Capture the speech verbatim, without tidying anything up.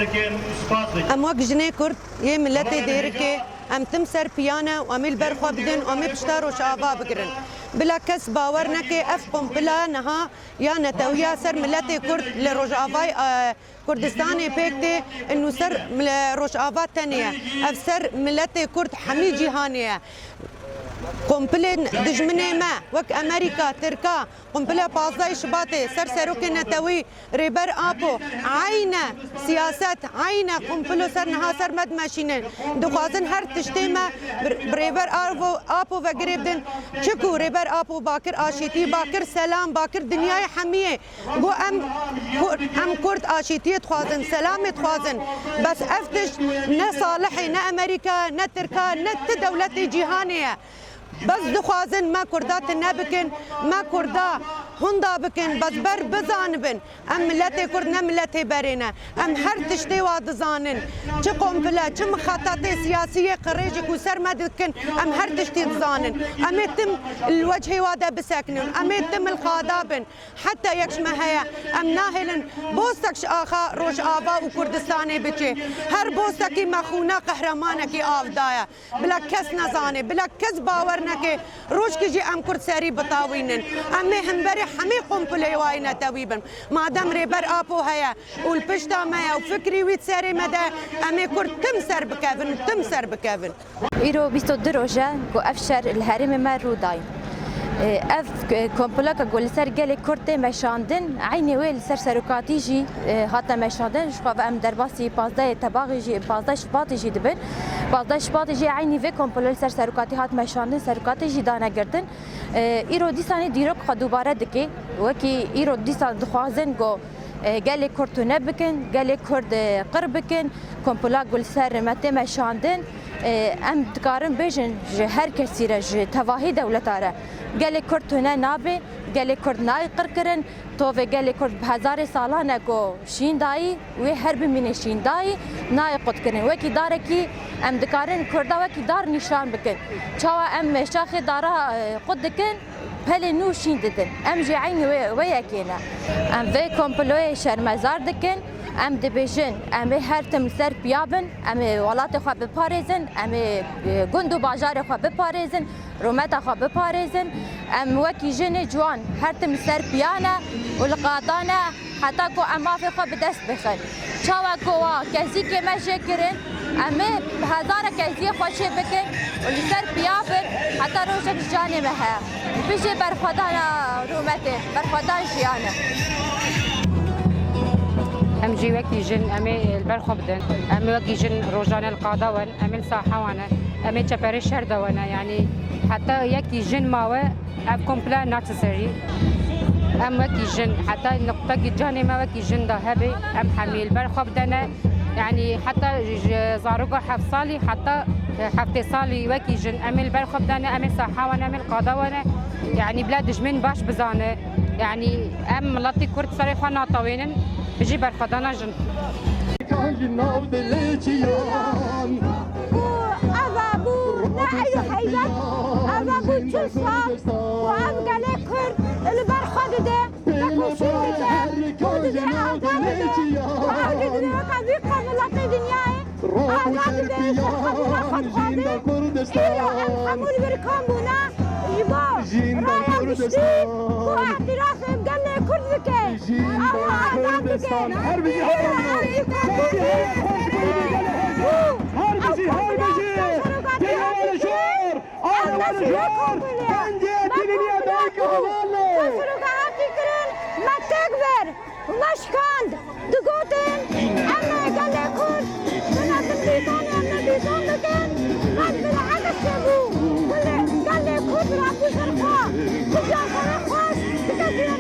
Em wek jinê Kurd yê miletê Dêrikê, em tim ser piya ne û em ê li ber xwe bidin û em ê pişta Rojava bigirin. Bila kes bawer neke, ev kompila niha ya netewiya ser miletê Kurd li Rojavayê, e, Kurdistanê pêk tê, û ser mile-, Rojava tenê ye. Ev ser miletê Kurd hemî cîhanê ye. Kompilên dijminê me, wek Amerîka, Tirka, kompila pazdeh Şibatê ser serokê netewî Rêber Apo, eyne siyaset, eyne komplo ser niha ser me dimeşînin. Dixwazin her tiştê me bi, bi Rêber Arvo, Apo ve girê bidin. Çi ku Rêber Apo bakir aşîtî, bakir selam, bakir dinyayê hemiyê. Got em, Kur-, em Kurd aşîtiyê dixwazin, selamê dixwazin. Bes ev tişt ne Salihê, ne Amerîka, ne Tirka, ne ti dewletê cîhanê ye. Bes dixwazin me Kurda tune bikin, me Kurda hunda bikin, bes ber bizanibin. Em miletê Kurd ne miletê berê ne. Em her tiştê wa dizanin. Çi kompile, çi mixetatê siyasî yê qirêjî ku ser me dikin, em her tiştî dizanin. Em ê tim li wechê wa de bisekinin. Em ê tim li qada bin. Heta yek ji me heye. Em nahêlin bostek ji axa Rojava û Kurdistanê biçe. Her bostekî me xûna qehremanekî av daye. Bila kes nezane, bila kes bawer neke, rojkî jî em Kurd serî bitawînin. Em ê hemberî hemî komployê wayê netewî bin. Madem Rêber Apo heye û li pişta me ye û fikrî wî di serê me de, em ê Kurd tim ser bikevin, tim ser bikevin. Îro bîst û du roj e ku ev şer li herêmê me rû dayî. Ev komploka ku li ser gelê Kurd tê meşandin, eynî wê li ser serokatî jî hate meşandin. Ji xwe ve em derbasî pazdehê Tebaxê jî, pazdeh Şibatê jî dibin. Pazdeh Şibatê jî eynî vê komplo li ser serokatî hat meşandin, serokatî jî dane girtin. Îro dîsanê dîrok xwe dubare dike. Wekî îro dîsan dixwazin ku e, gelê Kurd tune bikin, gelê Kurd, e, qir bikin, komploya ku li ser me tê meşandin, e, em dikarin bêjin ji her kesî re, ji tevahî dewleta re, gelê Kurd tune nabe, gelê Kurd nayê qirkirin, tovê gelê Kurd bi hezarê salan e ku şîn dayî, wê her bimîne şîn dayî, nayê qutkirin. Wekî darekî em dikarin Kurda wekî dar nîşan bikin. Çawa em şaxê dara, e, qut dikin, pelê nû şîn didin. Em jî eynî wê, wê yekê ne. Em vê komployê şermezar dikin. Em dibêjin, em ê her tim li ser piya bin, em ê welatê xwe biparêzin, em ê, e, gund û bajarê xwe biparêzin, rûmeta xwe biparêzin. Em wekî jinê ciwan her tim li ser piya ne û li qada ne. Heta ku em mafê xwe bi dest bixin. Çawa ku wa kezîkê me jê kirin, em ê bi hezara keziyê xwe çê bikin û li ser piya bin heta rojek ji canê me heye. Bijî berxwedana rûmetê, berxwedan jiyan e. Em jî wekî jin em ê li ber xwe bidin. Em ê wekî jin rojane li qada wen, em ê li saha wan e, em ê çeperê şer de wen e. Yanî heta yekî jin mawe, ev komple necessary. Em wekî jin, heta nuqtekî canê me wekî jin de hebe, em hemî li ber xwe bidene. Yanî heta ji zaroka heft salî heta heftê salî wekî jin em ê li ber xwe bidene, em ê saha wan, em ê li qada wan e. Yanî bila dijmin baş bizane. Yanî em miletî Kurd serê xwe natewênin, bijî berxwedana jin. Û ev bû ne ey û heybet, ev bû çil sal û ev gelê Kurd li ber xwe dide, tekoşîn dike, Kurd dide, azad dide û ew jî dide weke vî qebûlatê dinyayê azad dibe, ji qebûla xwe dixwaze. Îro em hemû li vir kom bûne ji bo raya giştî ku îtirafê bi gelê Kurd bike. Ew azad bike. Her bijî, her bijî. Her bijî, her bijî. Gel hele jor. Ana were jor. Dengê diliniye dayke hevalno. Serokatî kirin, me têk bir. Me şikand, digotin, em ê gelê Kurd, bine bin dîtan, em ê dîtan bikin, qet bi rehet çêbû. Gelê, gelê Kurd rabû ser xwe, bi cafere xwest, bi kesî re